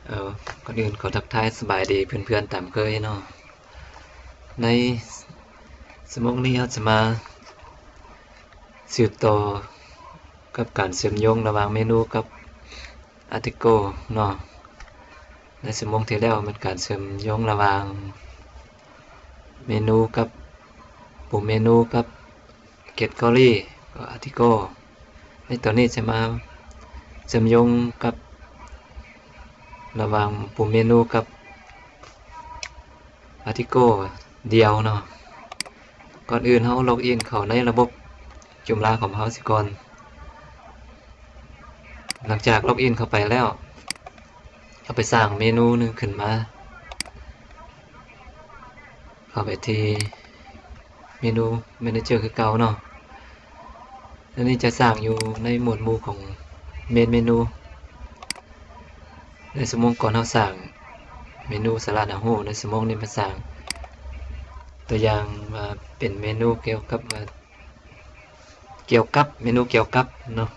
ເອີ ກ່ອນອື່ນຂໍທັກທາຍສະບາຍດີເພື່ອນໆຕາມເຄີຍເນາະ. ໃນຊົ່ວໂມງນີ້ເຮົາຈະມາສືບຕໍ່ກັບການເຊື່ອມໂຍງລະຫວ່າງເມນູກັບອາຕິໂກເນາະ. ໃນຊົ່ວໂມງທີ່ແລ້ວແມ່ນການເຊື່ອມໂຍງລະຫວ່າງເມນູກັບ ປຸ່ມເມນູກັບ ແຄຕະກໍຣີ ກໍອາຕິໂກ. ໃນຕອນນີ້ຈະມາເຊື່ອມໂຍງກັບ ລະຫວ່າງປຸ່ມເມນູກັບອາຕິໂກດຽວເນາະ. ກ່ອນອື່ນເຮົາລັອກອິນເຂົ້າໃນລະບົບຈຸມລາຂອງເຮົາຊິກ່ອນ. ຫຼັງຈາກລັອກອິນເຂົ້າໄປແລ້ວ ເຮົາໄປສ້າງເມນູໜຶ່ງຂຶ້ນມາ. ເຂົ້າໄປທີ່ເມນູແມເນເຈີຄືເກົ່າເນາະ. ອັນນີ້ຈະສ້າງຢູ່ໃນໝວດໝູ່ຂອງເມນເມນູ. ໃນຊົ່ວໂມງກ່ອນເຮົາສ້າງເມນູສາລະໜ້າຮູ້, ໃນຊົ່ວໂມງນີ້ມາສ້າງຕົວຢ່າງວ່າເປັນເມນູກ່ຽວກັບວ່າ ກ່ຽວກັບ ເມນູກ່ຽວກັບເນາະ.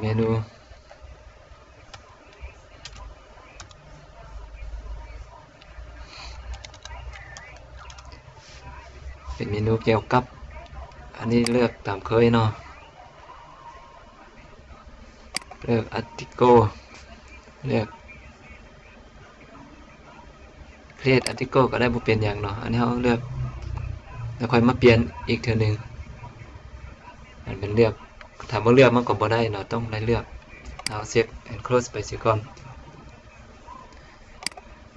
ເມນູ ເປັນເມນູກ່ຽວກັບ ອັນນີ້ເລືອກຕາມເຄີຍເນາະ. ເລືອກອາຕິໂກ ເລືອກ create article ກໍໄດ້ ບໍ່ເປັນຫຍັງເນາະ. ອັນນີ້ເຮົາເລືອກ ແລ້ວຄ່ອຍມາປ່ຽນອີກເທື່ອໜຶ່ງ. ອັນເປັນເລືອກ ຖ້າບໍ່ເລືອກມັນກໍບໍ່ໄດ້ເນາະ, ຕ້ອງໄດ້ເລືອກ. ເຮົາ save and close ໄປເສຍກ່ອນ.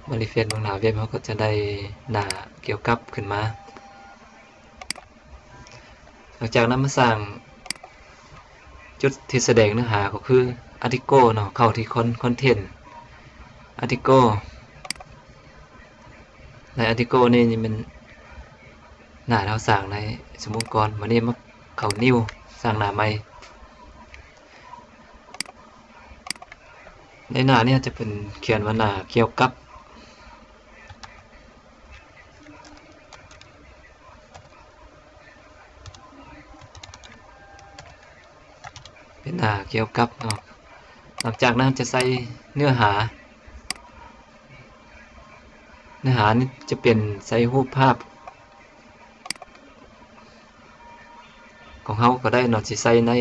ມາ refresh ເບິ່ງໜ້າເວັບ ເຮົາກໍຈະໄດ້ໜ້າກ່ຽວກັບຂຶ້ນມາ. ຫຼັງຈາກນັ້ນມາສ້າງຈຸດທີ່ສະແດງເນື້ອຫາກໍຄື article ເນາະ, ເຂົ້າທີ່ con- content article. ໃນ article ນີ້ ນີ້ແມ່ນໜ້າທີ່ເຮົາສ້າງໃນຊົ່ວໂມງກ່ອນ. ບາດນີ້ມາເຂົ້າ new ສ້າງໜ້າໃໝ່. ໃນໜ້ານີ້ຈະເປັນຂຽນວ່າໜ້າກ່ຽວກັບ ເປັນໜ້າກ່ຽວກັບເນາະ. ຫຼັງຈາກນັ້ນຈະໃສ່ເນື້ອຫາ, ເນື້ອຫານີ້ຈະເປັນໃສ່ຮູບພາບຂອງເຮົາກໍໄດ້ເນາະ, ຊິໃສ່ໃນ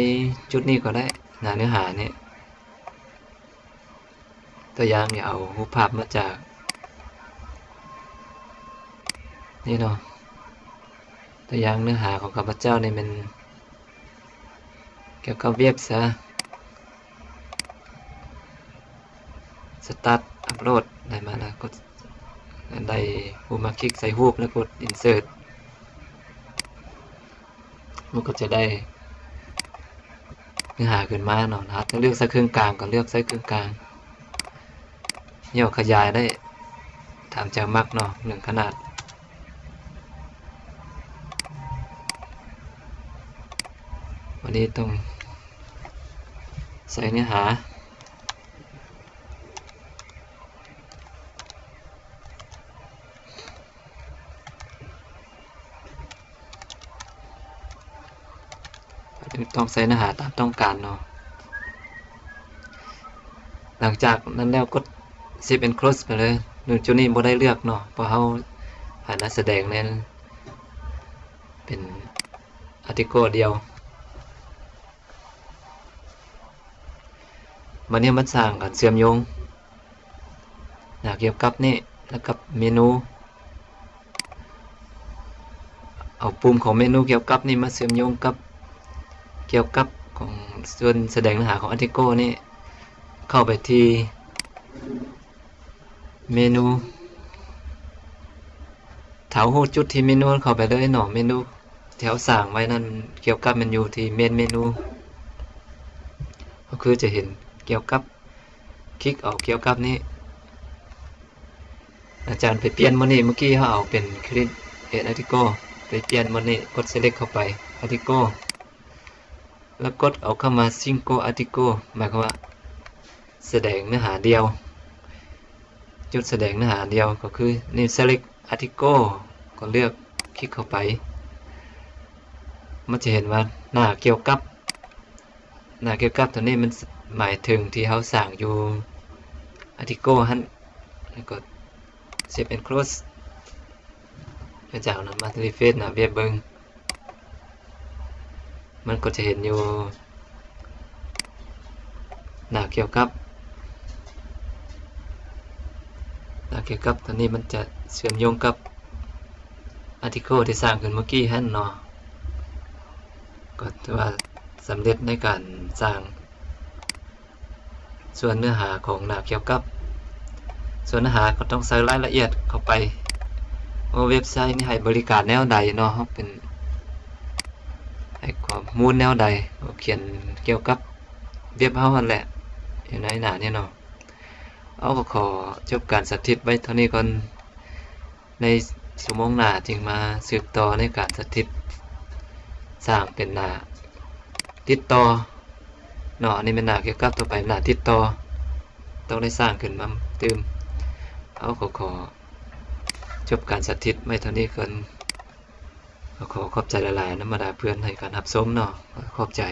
ຈຸດນີ້ກໍໄດ້, ໜ້າເນື້ອຫານີ້. ຕົວຢ່າງນີ້ເອົາຮູບພາບມາຈາກນີ້ເນາະ. ຕົວຢ່າງເນື້ອຫາຂອງຂ້າພະເຈົ້ານີ້ແມ່ນກ່ຽວກັບເວັບຊະ. Start upload ໄດ້ມາແລ້ວ ກົດ ໄດ້ຮູບມາ ຄລິກໃສ່ຮູບ ແລ້ວກົດ insert. ມັນກໍຈະໄດ້ເນື້ອຫາຂຶ້ນມາເນາະ. ຖ້າຈະເລືອກໃສ່ເຄິ່ງກາງກໍເລືອກໃສ່ເຄິ່ງກາງ, ຫຍໍ້ຂະຫຍາຍໄດ້ຕາມໃຈມັກເນາະ ເລື່ອງຂະໜາດ. ວັນນີ້ຕ້ອງໃສ່ເນື້ອຫາ. ຕ້ອງໃສ່ເນື້ອຫາຕາມຕ້ອງການເນາະ. ຫຼັງຈາກນັ້ນແລ້ວກົດ save and close ໄປເລີຍ. ຈຸດນີ້ບໍ່ໄດ້ເລືອກເນາະ ເພາະເຮົາໃຫ້ມາສະແດງໃນ ເປັນ article ດຽວ. ບັດນີ້ມາສ້າງການເຊື່ອມໂຍງ ໜ້າກ່ຽວກັບນີ້ ແລ້ວກັບເມນູ. ເອົາປຸ່ມຂອງເມນູກ່ຽວກັບນີ້ມາເຊື່ອມໂຍງກັບ ກ່ຽວກັບຂອງສ່ວນສະແດງເນື້ອຫາຂອງ article ນີ້ ເຂົ້າໄປທີ່ເມນູ. ຖ້າເຮົາຮູ້ຈຸດທີ່ເມນູ ເຂົ້າໄປເລີຍເນາະ. ເມນູທີ່ເຮົາສ້າງໄວ້ນັ້ນ ກ່ຽວກັບແມ່ນຢູ່ທີ່ເມນເມນູ ກໍຄືຈະເຫັນກ່ຽວກັບ ຄລິກເອົາກ່ຽວກັບນີ້. ອາຈານໄປປ່ຽນໝົດນີ້, ເມື່ອກີ້ເຮົາເອົາເປັນ create article ໄປປ່ຽນໝົດນີ້, ກົດ select ເຂົ້າໄປ article ແລ້ວກົດເອົາຄຳວ່າ single article ໝາຍຄວາມວ່າສະແດງເນື້ອຫາດຽວ, ຈຸດສະແດງເນື້ອຫາດຽວ ກໍຄື new select article ກໍເລືອກ ຄລິກເຂົ້າໄປ. ມັນຈະເຫັນວ່າໜ້າກ່ຽວກັບ ໜ້າກ່ຽວກັບຕົວນີ້ມັນ ໝາຍເຖິງທີ່ເຮົາສ້າງຢູ່ Article ຫັ້ນ ແລ້ວກໍ Save and Close ແລ້ວຈາກນັ້ນມາ refresh ໜ້າເວັບເບິ່ງ ມັນກໍຈະເຫັນຢູ່ ໜ້າກ່ຽວກັບ ໜ້າກ່ຽວກັບຕົວນີ້ມັນຈະເຊື່ອມໂຍງກັບ Article ທີ່ສ້າງຂຶ້ນເມື່ອກີ້ຫັ້ນເນາະ ກໍຖືວ່າສຳເລັດໃນການສ້າງ ສ່ວນເນື້ອຫາຂອງໜ້າກ່ຽວກັບ ສ່ວນເນື້ອຫາກໍຕ້ອງໃສ່ລາຍລະອຽດເຂົ້າໄປ ວ່າເວັບໄຊນີ້ໃຫ້ບໍລິການແນວໃດເນາະ ເຮົາເປັນ ໃຫ້ຂໍ້ມູນແນວໃດ ກໍຂຽນກ່ຽວກັບເວັບເຮົາຫັ້ນແຫຼະ ຢູ່ໃນໜ້ານີ້ເນາະ. ເອົາ ກໍຂໍຈົບການສາທິດໄວ້ເທົ່ານີ້ກ່ອນ. ໃນຊົ່ວໂມງໜ້າຈຶ່ງມາສືບຕໍ່ໃນການສາທິດສ້າງເປັນໜ້າຕິດຕໍ່ເນາະ. ອັນນີ້ແມ່ນໜ້າກ່ຽວກັບຕໍ່ໄປ ໜ້າຕິດຕໍ່ ຕ້ອງໄດ້ສ້າງຂຶ້ນມາຕື່ມ. ເອົາ ກໍຂໍຈົບການສາທິດໄວ້ເທົ່ານີ້ກ່ອນ. ກໍຂໍຂອບໃຈຫຼາຍໆນຳບັນດາເພື່ອນໃຫ້ການຮັບຊົມເນາະ. ຂອບໃຈ.